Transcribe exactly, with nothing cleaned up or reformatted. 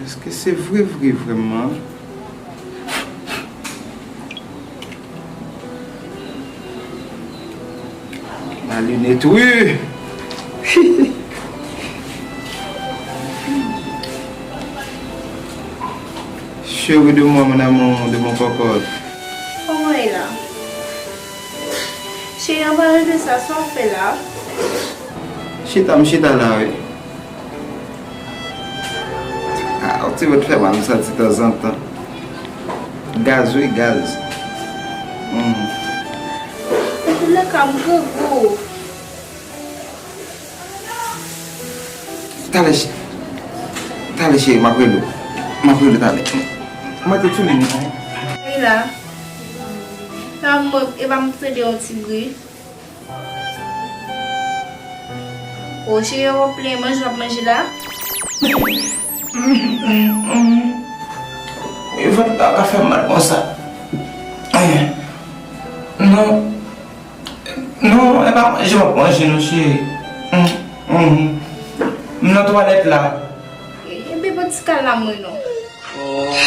Èske se vre, vre, vrèman? Ma linèt, wi! Chérie de moi, mon amour, de mon cocotte. Kòman w ye la? Cheri, an palan de sa, sa w ap fè la? Chita, m chita la, wi. Ah, yon ti bout fè mal, m santi tanzantan. Gaz, wi, gaz. Mhm. Nan tou lè ka, m grangou. Talè, ch-, talè, cheri, m ap rele w. M ap rele w talè. Mwen te sou liy nan. Wi la. Sa mwen, e pa m tande yon ti bri. O, cheri, w ap plenyen manje w ap manje la? E vant la ka fè m mal konsa. Non. Non, e pa manje m ap manje non, cheri. Mm, mm. M nan twalèt la. Ebyen, bon, ti kal la mwen non. Oh.